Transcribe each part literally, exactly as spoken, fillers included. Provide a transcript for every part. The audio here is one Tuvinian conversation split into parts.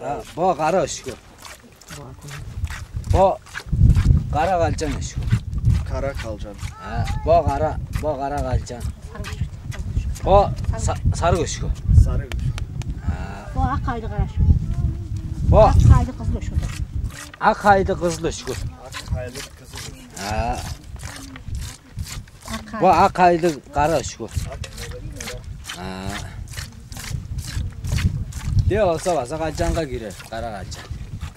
А, бо кара өшкү. Бо кара калчан өшкү. Кара калчан. А, бо кара, бо кара калчан. Бо са- сарыг өшкү. Сарыг өшкү. А, бо ак хайлы кара өшкү. Бо ак хайлы кызыл өшкү. Ак хайлы кызыл өшкү. Ак хайлы кызыл өшкү. А. Бо ак хайлыг кара өшкү. А. Де болза база калчанга кирер, кара калчан.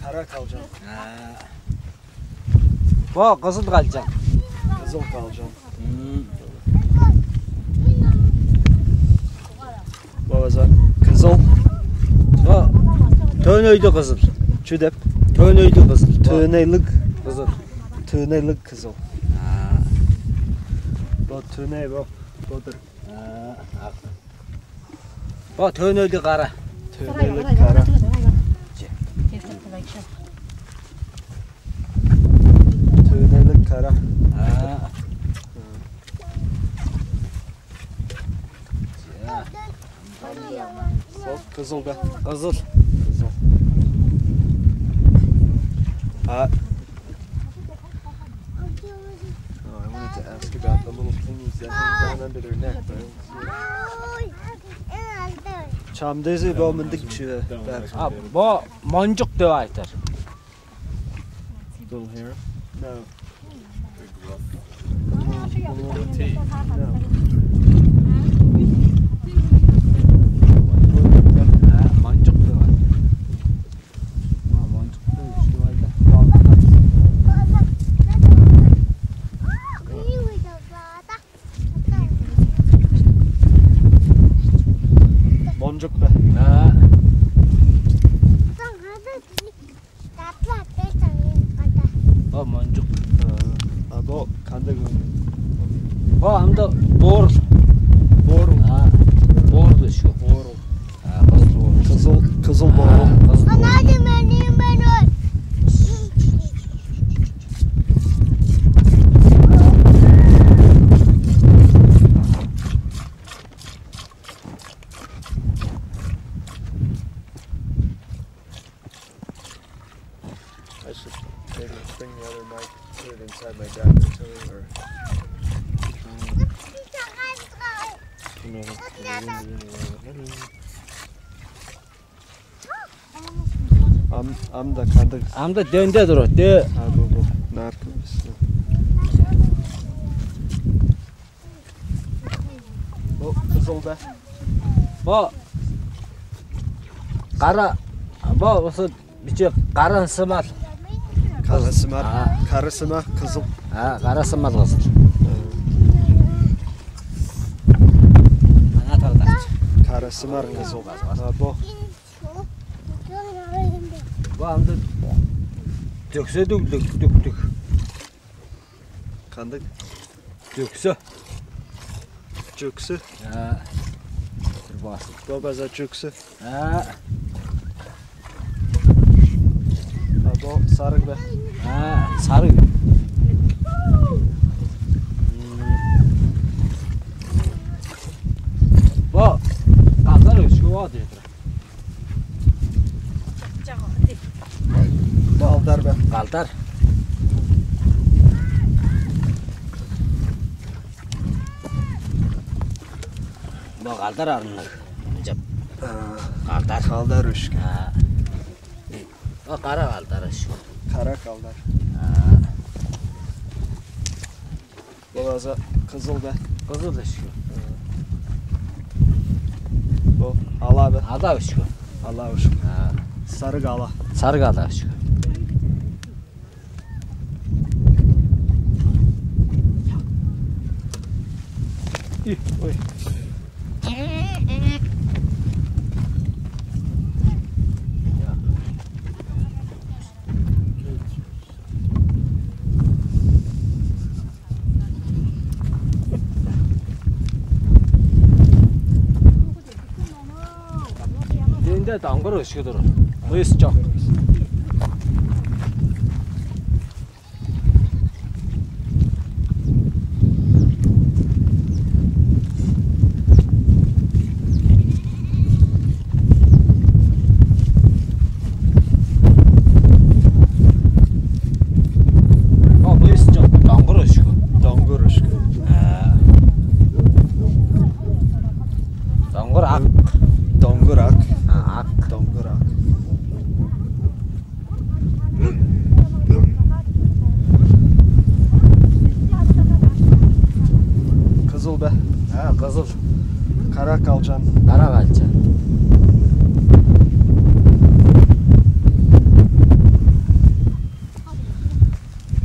Кара калчан. А. Бо кызыл калчан. Кызыл калчан. М. Бо база кызыл. Бо төөнөйлүг кызыл. Чү деп? Төөнөйлүг кызыл. Төөнөйлүг кызыл. Төөнөйлүг кызыл. А. Бо төөнөй бо. Бодур. А, ак. Бо төөнөйлүг кара. Төөнөйлүг кара. Төөнөйлүг кара. А. Бо кызыл да. Кызыл. Кызыл. А. Oh, I wanted to ask about the little thingies that hang down under their neck, but I don't see it. Чамдези бо мындыг чүве бар. А, бо мончук деп айтар. Little hair? No. Мончук бе? А. Бо мончук. А, а бо кандай көңүл? Бо амда боор. Боор. А, боор да ещё. Боор. А, кызыл боор. Кызыл, кызыл боор. А, кызыл боор. Она же мени мени. I should maybe bring the other mic, put it inside my jacket or something, or, you know, put it in the, in the, ам, ам да кандыг? Ам да дөнде турат, дөө. А, бу, бу. Наркомис. Бо кызыл да. Бо кара, бо усы биче кара сымал. Кара сымал. А. Кара сымал кызыл. А, кара сымал кызыл. Аңаа тарда. Кара сымал кызыл. А, бо. Бо анда төкседиг, дүк, дүк, дүк. Кандыг? Чөксө. Чөксө. А. Турбас. Бо база чөксө. А. А бо сарыг бе? А, сарыг. Бо калдар өшкү бо дедир. Балдар бе? Калдар. Бо калдар арынныг. Ынчап. А, калдар. Калдар өшкү. А. Бо кара калдар өшкү. Кара калдар. А. Бо база кызыл да. Кызыл өшкү. Бо ала бе? Ала өшкү. Ала өшкү. А. Сарыг ала. Сарыг ала өшкү. Ой. Дэнде даңгыр өшкү тур. Мыс чок. А, кызыл. Кара калчан. Кара калчан.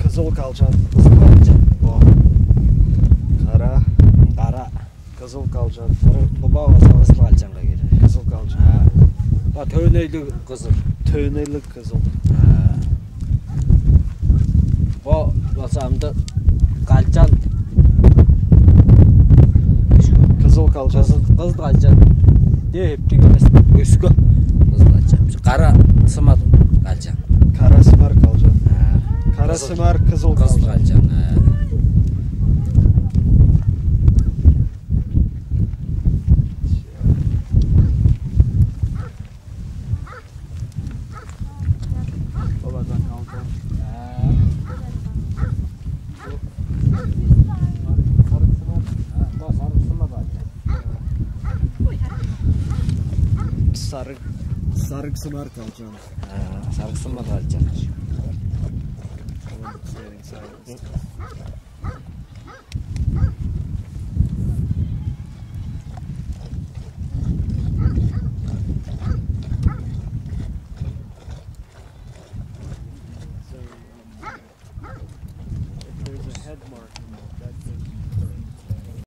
Кызыл калчан. Кызыл калчан. О. Кара. Кара. Кызыл калчан. Кызыл, бо база кызыл калчанга кирер. Кызыл калчан. А. Ба, төөнейлиг кызыл. Төөнейлиг кызыл. А. Бо база амды калчан. Кызыл калчан. Кызыл, кызыл калчан. Де, эптиг эмес. Өскө. Кызыл калчан. Кара сымар калчан. Кара сымар калчан. А. Кара сымар кызыл калчан. Кызыл калчан. А. Сарыг, сарыг сымар калчан. А, сарыг сымар калчан.